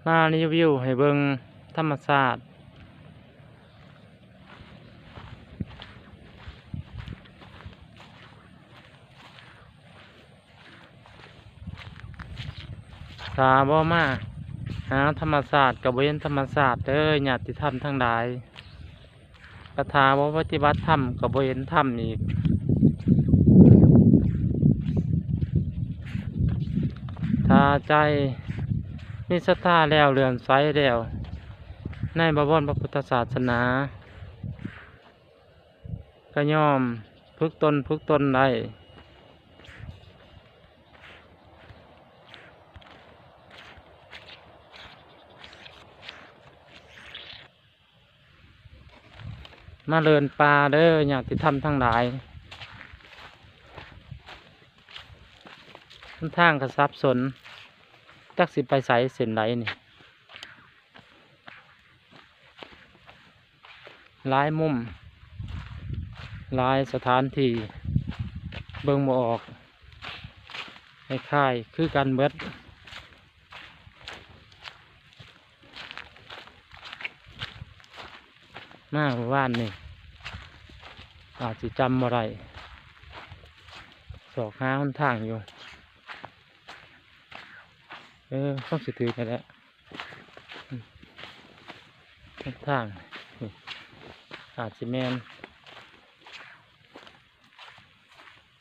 ມາຣີວິວໃຫ້ເບິ່ງທຳມະຊາດ. ຖ້າບໍ່ມາຫາທຳມະຊາດກໍບໍ່ເຫັນທຳມະຊາດເດີ ຍາດຕິທຳທັງຫຼາຍ. ກະຖ້າບໍ່ປະຕິບັດທຳກໍບໍ່ເຫັນທຳອີກ. ຖ້າໃຈມີສັດທາແລ້ວ ເຫຼື້ອມໃສແລ້ວໃນບະວອນພະພຸດທະສາສະໜາ ກະຍອມຝຶກຕົນຝຶກຕົນໄດ້. ມາເດີນປ່າເດີ ຍາດຕິທຳທັງຫຼາຍ. ຫົນທາງກໍສັບສົນ ຈັກຊິໄປໃສເສັ້ນໃດນີ້. ຫຼາຍມຸມ ຫຼາຍສະຖານທີ່ ເບິ່ງບໍ່ອອກ ຄ້າຍໆຄືກັນເບິດ. ມາມື້ວານນີ້ ອາດຊິຈຳບໍ່ໄດ້ ຊອກຫາຫົນທາງຢູ່. ເອີ ຄົງຊິຖືກຫັ້ນແຫຼະ ຫົນທາງນີ້ ອາດຊິແມ່ນ.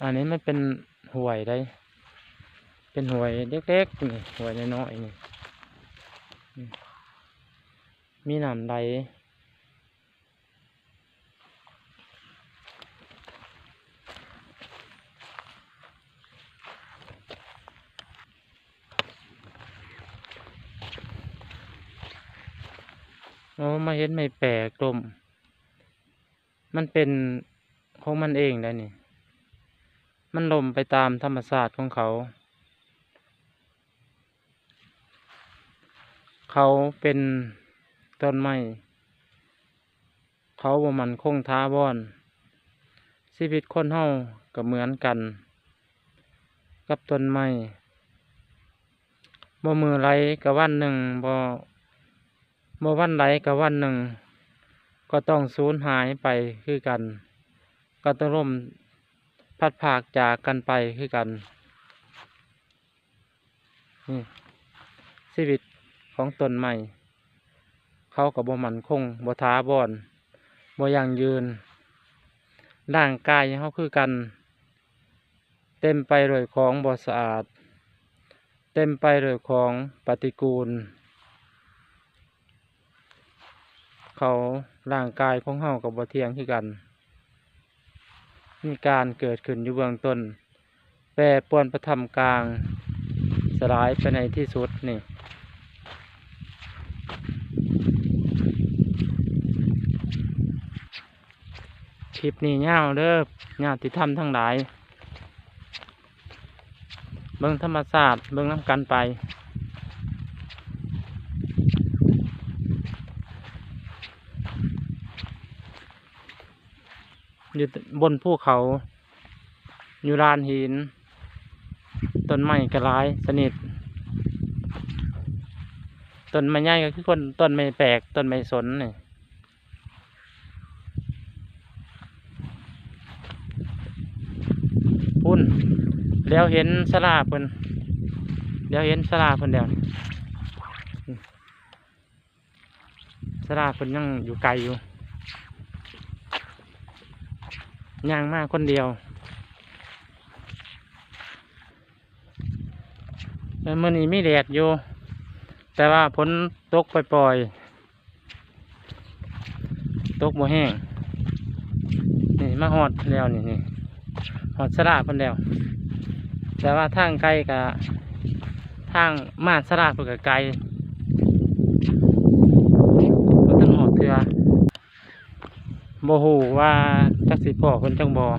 ອັນນີ້ມັນເປັນຫ້ວຍໃດ ເປັນຫ້ວຍເລັກໆນີ້ ຫ້ວຍນ້ອຍໆນີ້ ນີ້ ມີນ້ຳໄຫຼ. ໂອ້ ມາເຫັນໄມ້ແປກລົ້ມ ມັນເປັນຂອງມັນເອງໄດ໋ນີ້ ມັນລົ້ມໄປຕາມທຳມະຊາດຂອງເຂົາ. ເຂົາເປັນຕົ້ນໄມ້ ເຂົາບໍ່ໝັ້ນຄົງຖາວອນ. ຊີວິດຄົນເຮົາກໍເໝືອນກັນກັບຕົ້ນໄມ້ ບໍ່ມື້ໃດກໍວັນໜຶ່ງ ບໍ່ ບໍ່ວັນໃດກໍວັນໜຶ່ງ ກໍຕ້ອງສູນຫາຍໄປຄືກັນ ກໍຕ້ອງລົ້ມພັດພາກຈາກກັນໄປຄືກັນ. ນີ້ ຊີວິດຂອງຕົ້ນໄມ້ ເຂົາກໍບໍ່ໝັ້ນຄົງ ບໍ່ຖາວອນ ບໍ່ຢັ້ງຢືນ. ຮ່າງກາຍເຮົາຄືກັນ ເຕັມໄປດ້ວຍຂອງບໍ່ສະອາດ ເຕັມໄປດ້ວຍຂອງປະຕິກູນ. ເຂົາ ຮ່າງກາຍຂອງເຮົາກໍບໍ່ທ່ຽງຄືກັນ ມີການເກີດຂຶ້ນຢູ່ເບື້ອງຕົ້ນ ແປປວນໄປທ່າມກາງ ສະຫຼາຍໄປໃນທີ່ສຸດນີ້. ຄລິບນີ້ຍາວເດີ ຍາດຕິທຳທັງຫຼາຍ. ເບິ່ງທຳມະຊາດ ເບິ່ງນຳກັນໄປ ຢູ່ບົນພູເຂົາ ຢູ່ລານຫີນ ຕົ້ນໄມ້ກໍຫຼາຍຊະນິດ ຕົ້ນໄມ້ໃຫຍ່ກໍຄືຕົ້ນ ຕົ້ນໄມ້ແປກ ຕົ້ນໄມ້ສົນນີ້. ພຸ້ນ ແລ້ວເຫັນສາລາເພິ່ນ ແລ້ວເຫັນສາລາເພິ່ນແລ້ວ ສາລາເພິ່ນຍັງຢູ່ໄກຢູ່ ຍ່າງມາຄົນດຽວ. ເອີ ມື້ນີ້ມີແດດຢູ່ ແຕ່ວ່າຝົນຕົກປ່ອຍໆ ຕົກບໍ່ແຮງ. ນີ້ມາຮອດແລ້ວນີ້ ນີ້ຮອດສາລາເພິ່ນແລ້ວ ແຕ່ວ່າທາງໄກກະ ທາງມາສາລາເພິ່ນກະໄກ ບໍ່ທັນຮອດເທື່ອ. ບໍ່ຮູ້ວ່າຈັກຊິພໍ້ເພິ່ນຈັກບໍ່.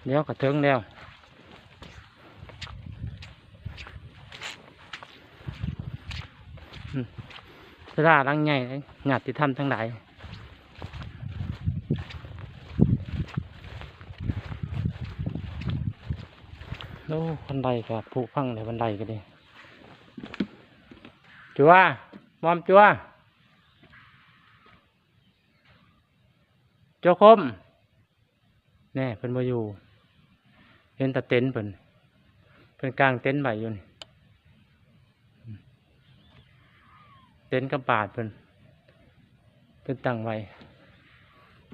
ດຽວກໍເຖິງແລ້ວ ອືມ ສາລາຫຼັງໃຫຍ່ເດ້ ຍາດຕິທຳທັງຫຼາຍ. ໂອ້ ຄັນໄດກໍຜຸພັງແລ້ວ ຄັນໄດກໍດີ. ຈົວ ມອມ ຈົວ ຈົວຄົມ. ແນ່ ເພິ່ນບໍ່ຢູ່ ເຫັນແຕ່ເຕັນເພິ່ນ ເພິ່ນກາງເຕັນໄວ້ຢູ່ນີ້ ເຕັນກັບບາດເພິ່ນ ເພິ່ນຕັ້ງໄວ້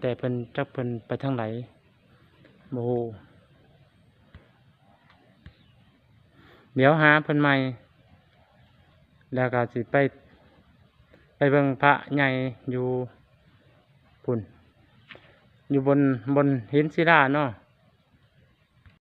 ແຕ່ເພິ່ນ ຈັກເພິ່ນໄປທາງໃດ ບໍ່ຮູ້. ດຽວຫາເພິ່ນໃໝ່ ແລ້ວກໍຊິໄປ ໄປເບິ່ງພະໃຫຍ່ຢູ່ພຸ້ນ ຢູ່ບົນ ບົນຫີນສິລາເນາະ.